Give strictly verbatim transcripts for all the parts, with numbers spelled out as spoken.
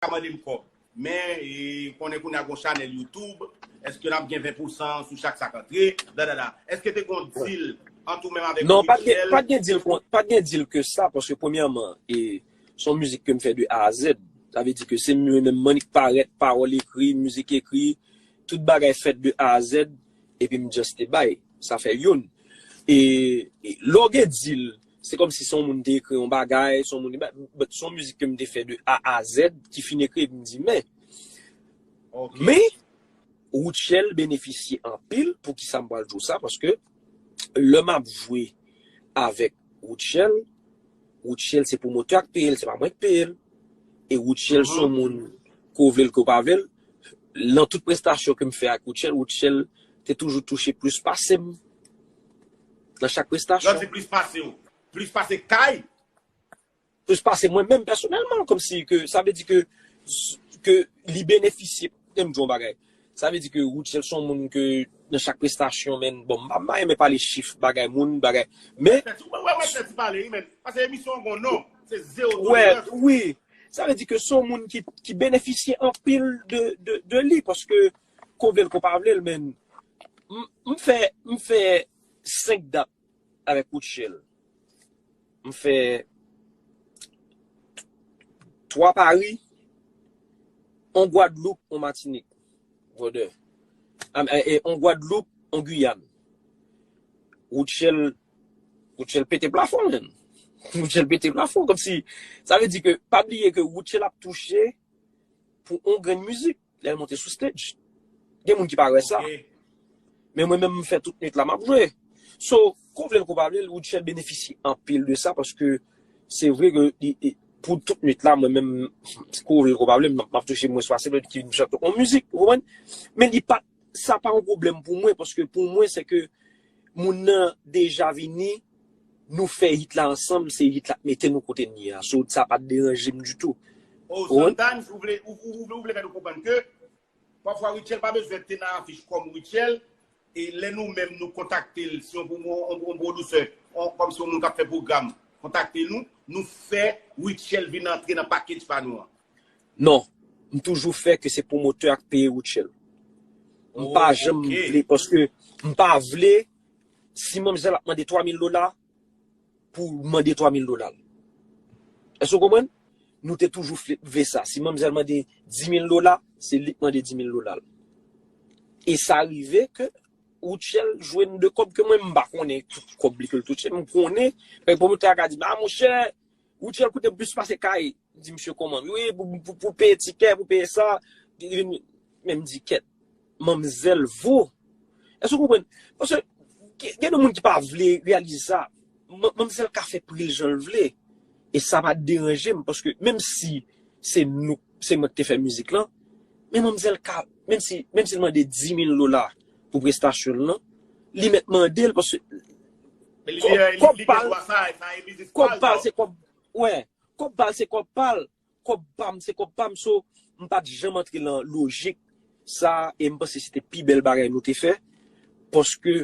ka mande m kòb. Men, e, konnen kounye a gon chanèl YouTube, èske n ap gen ven pousan sou chak sa k antre? Dadada. Èske te gon deal ant ou menm avèk Non, pa t gen, Rutshelle? Pa t gen deal, kon- pa t gen deal ke sa, paske premyèman, e, se yon mizik ke m fè de A a Z. Sa vle di ke se mwen menm, m annik parèt, pawòl ekri, mizik ekri, tout bagay fèt de A a Z, epi m just te bay. Sa fè youn. E, e lè w gen deal, se kòmsi se yon moun te ekri yon bagay, se yon moun, but se yon mizik ke m te fè de A a Z, ki fin ekri, epi m di, men, Ok. Men, Rutshelle benefisye anpil, poukisa m pral di w sa, paske lè m ap jwe avèk Rutshelle, Rutshelle se pwomotè a k peye l, se pa mwen k peye l. E Rutshelle se yon moun, ke w vle l, ke w pa vle l, nan tout prestasyon ke m fè ak Rutshelle, Rutshelle te toujou touche plis pase m nan chak Lè w prestasyon. di plis pase w, plis pase Kay? Plis pase mwen menm pèsonèlman, kòmsi ke, sa vle di ke, ke li benefisye, men m di yon bagay. Sa vle di ke Rutshelle se yon moun ke nan chak prestasyon, men, bon, m pa, m pa renmen pale chif, bagay moun, bagay. Men, Wè, wè, wè, fè ti pale, wi, men. Paske emisyon an gon non, se zewo wè, tolerans. Wi. Sa vle di ke se yon moun ki, ki benefisye anpil de, de, de li, paske, ke w vle l, ke w pa vle l, men, m, m fè, m fè senk dat avèk Rutshelle. M fè twa Paris, yon Gwadloup, yon Matinik, brother. Am- e- e- Yon Gwadloup, yon Giyàn. Rutshelle, Rutshelle pete plafon, men. Rutshelle pete plafon, kòmsi, sa vle di ke, pa bliye ke Rutshelle ap touche pou yon grenn mizik, lè l monte sou stage. Gen moun ki pa wè sa. Ok. Men mwen menm, m fè tout nwit la, m ap jwe. So, ke w vle l, ke w pa vle l, Rutshelle benefisye anpil de sa, paske se vre ke li- li- pou tout nwit la, mwen menm, ke w vle l, ke w pa vle l, m ap, m ap touche mwens pase lòt ki vin chante yon mizik, ou konprann? Men li pa, sa pa yon pwoblèm pou mwen, paske pou mwen, se ke moun nan deja vini, nou fè hit la ansanm, se hit la k mete nou kote n ye a. So, sa pa t deranje m ditou. Oh, Ou konprann? Sometimes, ou vle, ou, ou, ou vle fè nou konprann ke pafwa Rutshelle pa bezwen te nan afich kòm Rutshelle, e lè nou menm nou kontakte l, si yon, yon, yon, yon pwodisè, yon, kòmsi yon moun k ap fè pwogram, kontakte nou, nou fè Rutshelle vin antre nan package pa nou an. Non, m toujou fè ke se pwomotè a k peye Rutshelle. M pa Oh, janm ok. Vle, paske m pa vle, si manmzèl ap mande twa mil dola, pou mande twa mil dola l. Èske w konprann? Nou te toujou vle, vle sa. Si manmzèl mande dis mil dola, se li k mande dis mil dola l. E sa rive ke Rutshelle jwenn de kòb ke mwen, m pa konnen tout kòb li ke l touche. M konnen, men pwomotè a ka di, "Ah, monchè, Rutshelle koute m plis pase Kay." M di, "Misye, kòman?" "Wi, pou, pou, pou peye tikè, pou peye sa." Men m di, "Kèt, manmzèl vo." Èske w konprann? Paske gen, gen de moun ki pa vle reyalize sa. Man- Manmzèl ka fè pri l jan l vle. E sa pa deranje m, paske menm si se nou, se mwen ki te fè mizik lan, men manmzèl ka, menm si, menm si l mande dis mil dola pou prestasyon l lan, li mèt mande l, paske Men li, kòb, li, li, kòb li pa gen l, dwa sa, sa e biznis pa kòb l, pa l, non? Se kòb, wè, kòb pa l, se kòb pa l, kòb pa m, se kòb pa m, so, m pa t janm antre nan lojik sa, e m panse se te pi bèl bagay nou te fè, paske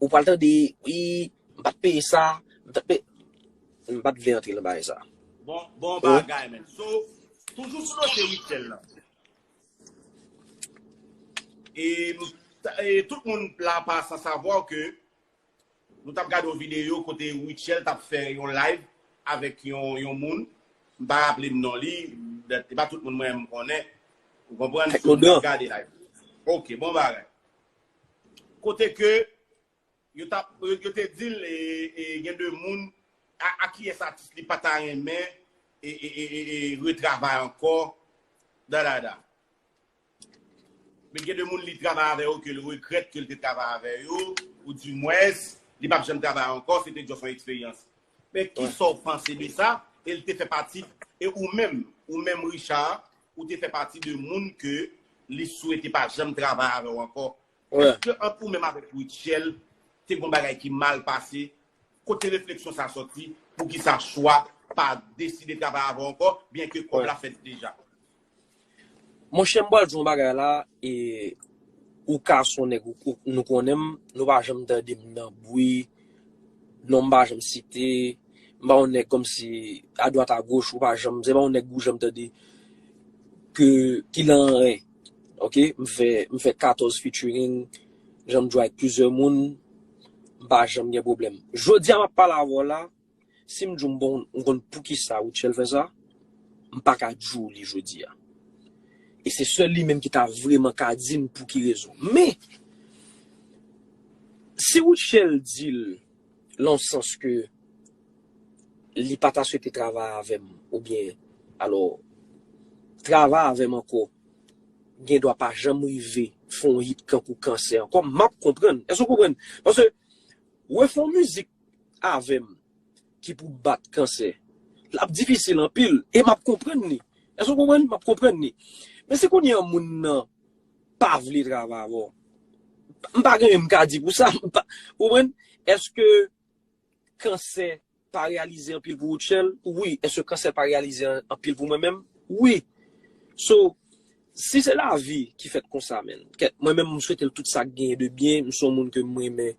ou pral tande, "Wi, m pa t peye sa, m pa t peye," m pa t vle antre nan bagay sa. Bon, bon Oh. Bagay, men. So, toujou sou dosye Rutshelle lan. E, e tout moun la pa san savwa ke nou t ap gade yon videyo kote Rutshelle t ap fè yon live avèk yon, yon moun. M pa raple m non li, e pa tout moun mwen m konnen. Ou konprann? Fèk So, nou t lodan. ap gade live. Ok, bon bagay. Kote ke yo t ap, yo, yo te di l, e, e, gen de moun, a, a kiyès atis li pa ta renmen, e, e, e, e, e, retravay ankò, da, da, da. Men gen de moun li travay avè yo ke l regrèt ke l te travay avè yo, ou dimwens, li p ap janm travay ankò, se te just yon eksperyans. Men ki sa w panse de sa? E l te fè pati, e ou menm, ou menm Richard, ou te fè pati de moun ke li swete pa janm travay avè w ankò. Èske ant ou menm avèk Rutshelle, te gon bagay ki mal pase? Kote refleksyon sa sòti? Poukisa chwa pa deside travay avè w ankò, byen ke kòb la fèt deja? Monchè, m pral di yon bagay la, e ou ka se yon nèg ou, ou, nou konnen m, nou pa janm tande m nan bri, non m pa janm site, m pa yon nèg kòmsi adwat agoch, ou pa janm, se pa yon nèg ou janm tande. ki, ki lan anyen. Ok, m fè, m fè katòz featuring, jan m jwe ak plizyè moun, m pa janm gen pwoblèm. Jodi a m ap pale avè w la, si m di w m bon, m konn poukisa Rutshelle fè sa, m pa ka di w li jodi a. E se sèl li menm ki ta vrèman ka di m pou ki rezon. Men, si Rutshelle di l, lan sans ke li pa ta swete travay avè m, oubyen, alò, travay avè m ankò, gen dwa pa janm rive fè yon hit kankou Kansè ankò, m ap konprann. Èske w konprann? Paske, refè yon mizik avè m ki pou bat Kansè, l ap difisil anpil, e m ap konprann li. Èske w konprann? M ap konprann li. Men si kounye a moun nan pa vle travay avè w, m pa gen anyen m ka di pou sa. M pa, ou konprann? Èske Kansè pa reyalize anpil pou Rutshelle? Wi. Èske Kansè pa reyalize an- anpil pou mwen menm? Wi. So, si se lavi ki fèt konsa, men, kèt, mwen menm, m swete l tout sa k genyen de byen, m se yon moun ke m renmen